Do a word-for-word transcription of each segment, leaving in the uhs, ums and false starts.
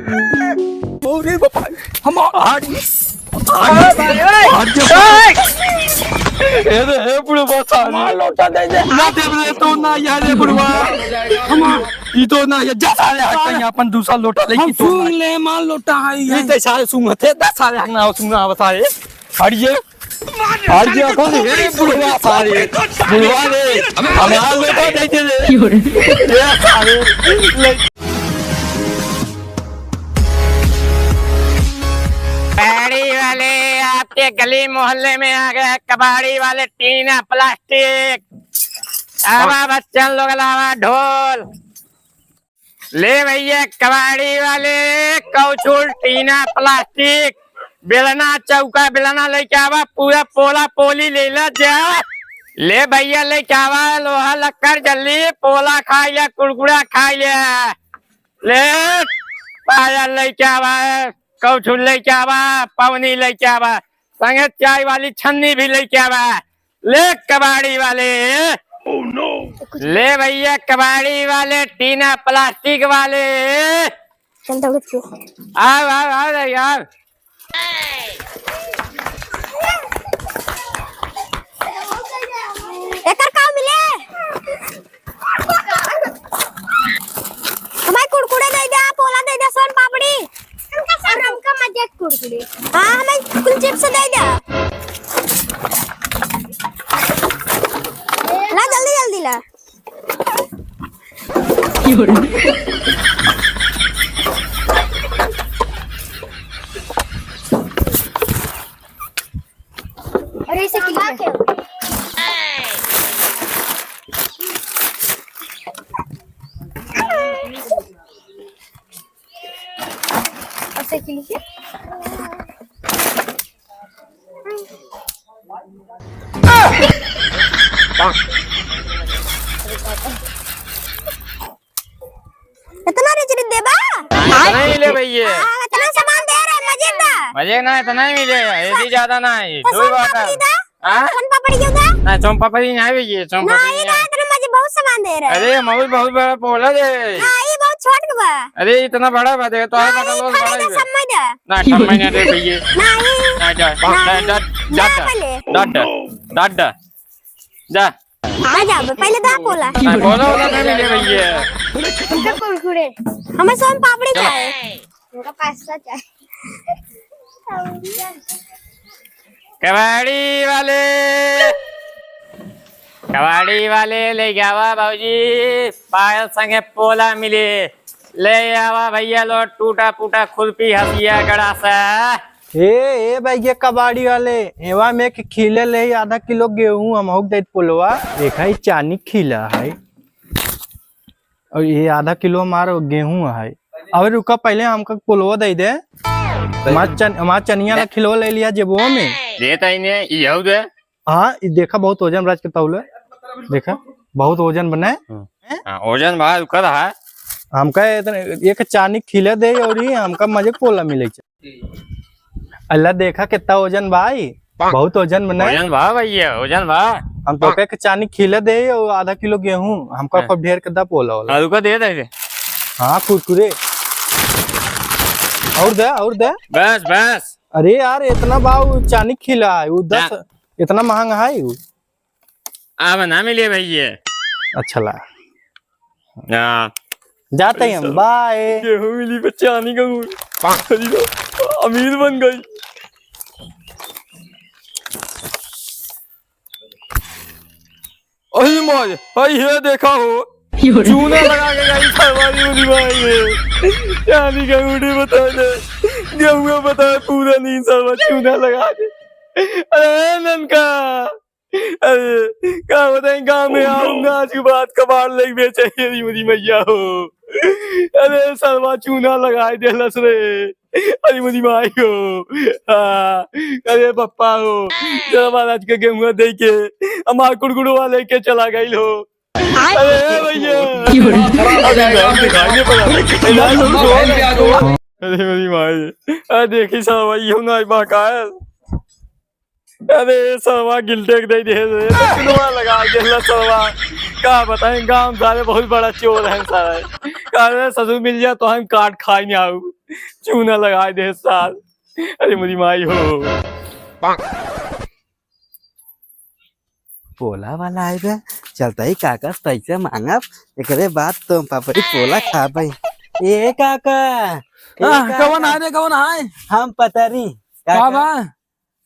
अरे बाबा, हम आज, आज, आज, ए रे, हे बुढ़वा सारे। हमार लोटा दे दे। ना देब रे, तो ना यार, रे बुढ़वा। हम, ई तो ना यार, जा सारे, हट कहीं अपन दूसरा लोटा लेके हम तो ना। सूंघ ले, हमार लोटा है ये। ई तो सारे सूंघते, दस सारे हट ना सूंघना बता रे। हटिए। हटिए, कौन है? ए, बुढ़वा सारे। बुढ़वा रे। हमार लोटा दे दे रे। ए, सारे। कबाड़ी वाले आपके गली मोहल्ले में आ गए, कबाड़ी वाले, टीना प्लास्टिक। आवा बच्चन लोग, लावा ढोल। ले भैया, कबाड़ी वाले, कौछुल, टीना, प्लास्टिक, बेलना, चौका, बेलना लेके आवा, पूरा पोला पोली ले ला जा। ले भैया, लेके आवा, लोहा लक्कड़ जल्दी, पोला खाई ले, कुरकुरा खाई ले। ले, पायल लेके आवा, कौछुल लेके आवा, पवनी लेके आवा, संगे चाय वाली छन्नी भी लेके आवा। ले कबाड़ी वाले। Oh, no। ले भैया कबाड़ी वाले, टीना प्लास्टिक वाले। चल दौड़त के। आओ, आओ, आओ रे यार। एकर का मिले? हमारे कुरकुरे दे दे, पोला दे दे, सोन पापड़ी। हमका सब, हमका मजे कुरकुरे। हाँ, हमें कुल चिप्स दे दे। ला, जल्दी, जल्दी ला। अरे, इसे किल किया। और साइकिल के? इतना रिच रिच देबा? हाँ, इतना ही ले भैया। हाँ, इतना सामान दे रहे, मजे का। मजे ना, इतना ही मिले, ऐसी ज्यादा ना है, तो दो ही सोन बात है। पापड़ी दा? हाँ? सोन पापड़ी क्यों दा? ना, सोन पापड़ी ना है भैया, सोन पापड़ी नहीं नहीं है। ना, इतना मजे बहुत सामान दे रहे। अरे, मम्मी बहुत बड़ा पोला दे। हाँ, ये बहुत छोट बा। अरे, इतना बड़ा बा, दे तो हाँ, आधा ये लोग खड़े बड़ा दा, ही है। सब में दा। ना, सब में ना दे भैया। नहीं। ना, जा, नहीं। जा, जा, जा, ना जा, पहले। जा, जा, जा, जा, जा। आ जा बे, पहले दा पोला। नहीं, पोला वाला नहीं मिले भैया। हमका कुरकुरे। हमें सोन पापड़ी चाहे। हमका पास्ता चाहे। कबाड़ी वाले, कबाड़ी वाले ले जावा भौजी, पायल संगे पोला मिले। ले आवा भैया लो टूटा फूटा खुरपी हसिया गड़ासा। ए, ए भैया कबाड़ी वाले, एवा में एक खीले ले आधा किलो गेहूं हम होक देत पोलवा। देखा, ई चानी खीला है। और ये आधा किलो हमार गेहूं है। अबे रुका, पहले हमका पोलवा दे दे। हमार चन-, हमार चनिया ला खिलवा ले लिया जेबुआ में। देता ही नहीं, ई हऊ दे। हाँ, ई देखा, बहुत वजन बा आज के तौले। देखा, बहुत वजन बने। हाँ। हैं? हाँ, वजन बा, रुका रहा। हमका इतने, एक चानी खिले दे और ये हमका मजे पोला मिले छे। अल्लाह, देखा कितना वजन बा ई। बहुत वजन बने। वजन बा भैया, वजन बा। हम तोके एक चानी खिले दे और आधा किलो गेहूं, हमका हाँ। खूब ढेर के दा पोला वाला। हाँ, रुका दे दे। हाँ, कुरकुरे। और दे, और दे। बस, बस। अरे यार, इतना बा, वो चानी खिला है, वो दस, ना। इतना महंगा है वो। अब ना मिले भैया। अच्छा ला। हाँ। जाते ही हम, बाय। गेहूं मिली बच्चा नहीं कहूँ। अरे, अमीर बन गई। अही माय, अही हे देखा हो। चूना लगा के गई सरवारी उनी माय में। चांदी का उड़ी बता दे। गेहूं बता पूरा नींद सरवा चूना लगा दे। अरे ननका। अरे, का बताई, गाँव में आऊ ना, आज के बाद कबाड़ लेके बेचे, अरे मोरी मैया हो। अरे, सरवा चूना लगाई देलस रे। अरे मोरी माई हो। हाँ, अरे पप्पा हो, जरा महाराज के गेहुआ दे के हमार कुड़कुड़वा लेके चला गइल हो। अरे भैया। अरे यार, दिखाई नहीं पड़ा। अरे मोरी माई। अरे देखी सरवा, ये ना बा का है। अरे सरवा गिल्टे के दे दे रे, तो चूना लगा देला सरवा। का बताएं, गांव सारे बहुत बड़ा चोर है सारे। अरे ससुर मिल जा तो हम काट खाई ना आऊ। चूना लगा दे सार। अरे मोरी माई हो। पोला वाला आए बे, चलता ही काका से पैसा मांगब, एकरे बाद तो पापड़ी पोला खाबे। ए काका, ए आह, काका। कवन आए रे, कवन आए? हम पतरी। का काका, बा?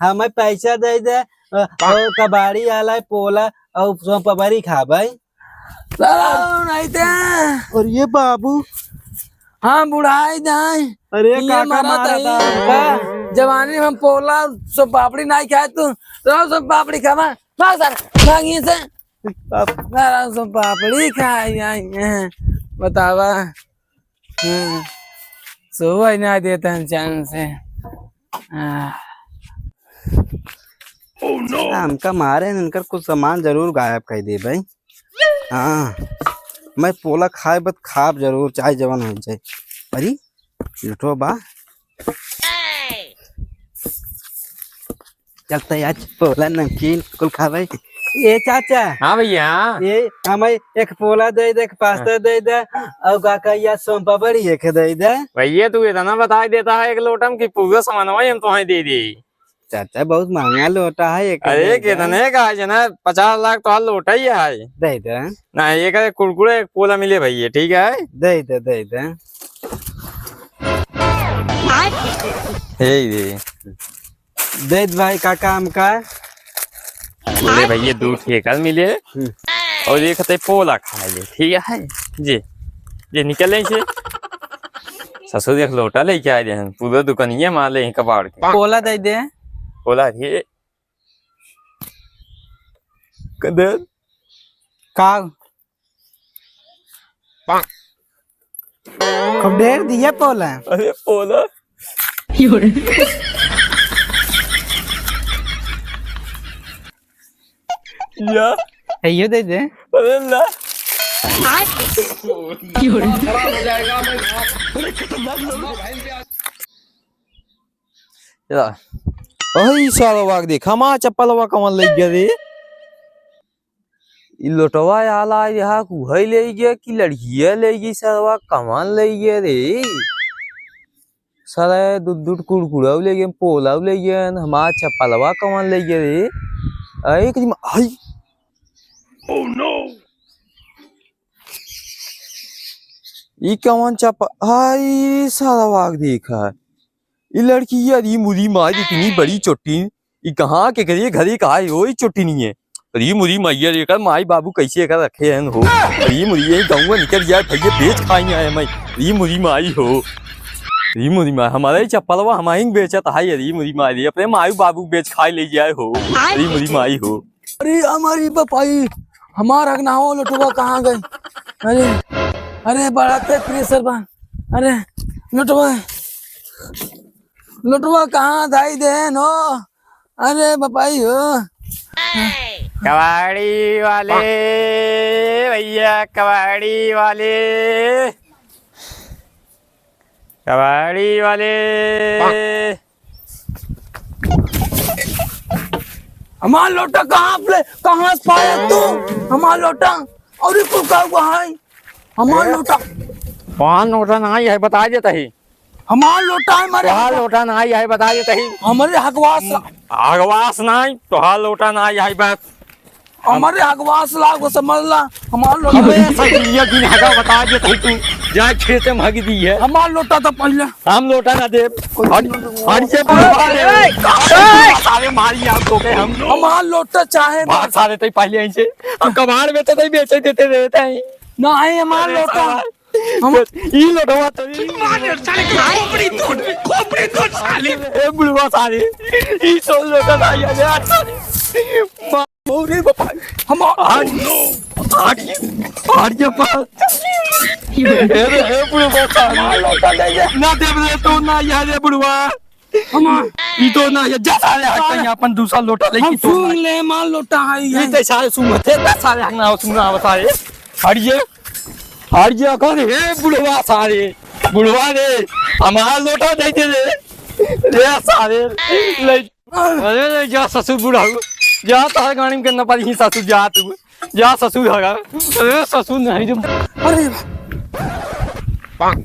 हमें पैसा दे दे, अ, ओ कबाड़ी आला पोला और सो पपड़ी खाबे। साला नहीं ते। और ये बाबू। हाँ, बुढ़ाई जाए। अरे ये काका मामा मारा तई। था। का? जवानी में हम पोला, सो पापड़ी नहीं खाए तू। तो सो पापड़ी खावा। भाग सर, भाग यहीं से। अब सारा सो पापड़ी खाए आई हैं। बतावा। हाँ। सोवै ना देता है चैन से। हाँ। हमका मारे न, इनकर कुछ सामान जरूर गायब कर दे भाई। हाँ, मैं पोला खाए बत खाब जरूर, चाहे जवन हो जाए। अरे, लुटो बा। चलते आज पोला नमकीन कुल खावे। ए चाचा। हाँ भैया। ए हमें एक पोला दे दे, एक पास्ता हाँ। दे दे, और का कहिया सोम पापड़ी एक दे दे। भैया तू इतना बता देता है एक लोटम की पूरा सामान वही हम तुम्हें दे दे। चाचा बहुत महंगा लोटा है एक अरे दे दे। कितने का है जना, पचास लाख तो लोटा ही है। दे दे। ना एक कुरकुरे एक पोला मिले भैया, ठीक है? दे दे, दे दे। हे रे। दे दे भाई, का काम का? ले भैया, दू ठेकर मिले हम्म। और एक हते पोला खा ले, ठीक है? जी, जी, निकल ले से। ससुर एक लोटा लेके आए हैं, पूरा दुकानिया मार ले हैं कबाड़ के। पोला दे दे। पोला ये कदर का? खूब ढेर दिए पोला। अरे पोला। या। है, यो दे दे। अरे ला। या। ओही साला वाग देख, हमार चप्पलवा कवन लग गया रे? ई लोटवा आला यहाँ कुहई ले गया कि लड़किया ले गई सरवा, कमान ले गया रे? साला दूध दूध कुरकुरा ले गया, पोला ले गया, हमार चप्पलवा कमान ले गया रे? आई कहीं आई। Oh no! ई कवन चप्पल? आई साला वाग देखा। ई लड़की, अरे मुरी माई, इतनी बड़ी चोटी, ई कहाँ के करे घरे का है हो, ई चोटी नहीं है। अरे मुरी मैया रे, एकर माई बाबू कैसे एकर रखे हैं हो। अरे मुरी, ये गाँव निकल जाए भैया, बेच खाई आए मैं। अरे मुरी माई हो, अरे मुरी माई, हमारा ही चप्पलवा हमारी बेचत है। अरे मुरी माई रे, अपने माई बाबू बेच खाई ले जाए हो। अरे मुरी माई हो। अरे हमारी बपाई, हमार हगनाओ लोटवा कहाँ गए? अरे, अरे बड़ा ते प्रेशर बा। अरे लोटवा, लोटवा कहाँ धाई देन हो? अरे बपाई हो। कबाड़ी वाले भैया, कबाड़ी वाले, कबाड़ी वाले। हमार लोटा कहाँ पे, कहाँ से पाया तू? हमार लोटा और ये कुल का हुआ है? हमार लोटा। कौन लोटा नहीं है, बता देता ही। हमार लोटा है, हमारे तोहार लोटा ना आई है, बता देता ही। हमरे हकवास ला-, हकवास ना आई, तोहार लोटा ना आई है बस। हमरे हकवास ला, वो समझ ला, हमार लोटा। अबे सही ये दिन हगा बता देता ही तू, जाए खेते में हग दी है। हमार लोटा तो पहले। हम लोटा ना देब। हट, हट ये बुढ़वा रे। ए, ए, सारे मारी आप तो गए हम। हमार लोटा चाहे बाहर सारे तो पहले ऐसे। हम कबाड़ में तो नहीं बेचे देते रहते हैं। नहीं, हमार अरे लोटा। साला। हम ई लोटवा तो ई मार साले की खोपड़ी तोड़, खोपड़ी तोड़ साले। ए बुढ़वा साले, ई तो लोटा ना यार, यार साले। मा-, अरे बापा, हम आड़ी, आड़ी, आड़ी बापा। ए रे, ए बुढ़वा साले। हमार लोटा ले जा। ना देब रे तो ना यार, ए बुढ़वा। हमार ई तो ना, ये जा साले, हट कहीं अपन दूसरा लोटा लेके हम तो सूंघ ना। ले, हमार लोटा है ई ये। तो साले सूंघ थे, जा साले, हट ना, सूंघ ना, बता रे। हट ये, हट ये, कौन है? बुढ़वा साले, बुढ़वा रे, हमार लोटा दे दे रे। रे साले, ले। अरे, अरे, जा ससुर बुढ़ऊ, जा, तोहर गाड़ी में के न पड़ी ही ससुर, जा तू, जा ससुर हगा। अरे ससुर नहीं जो। अरे बा-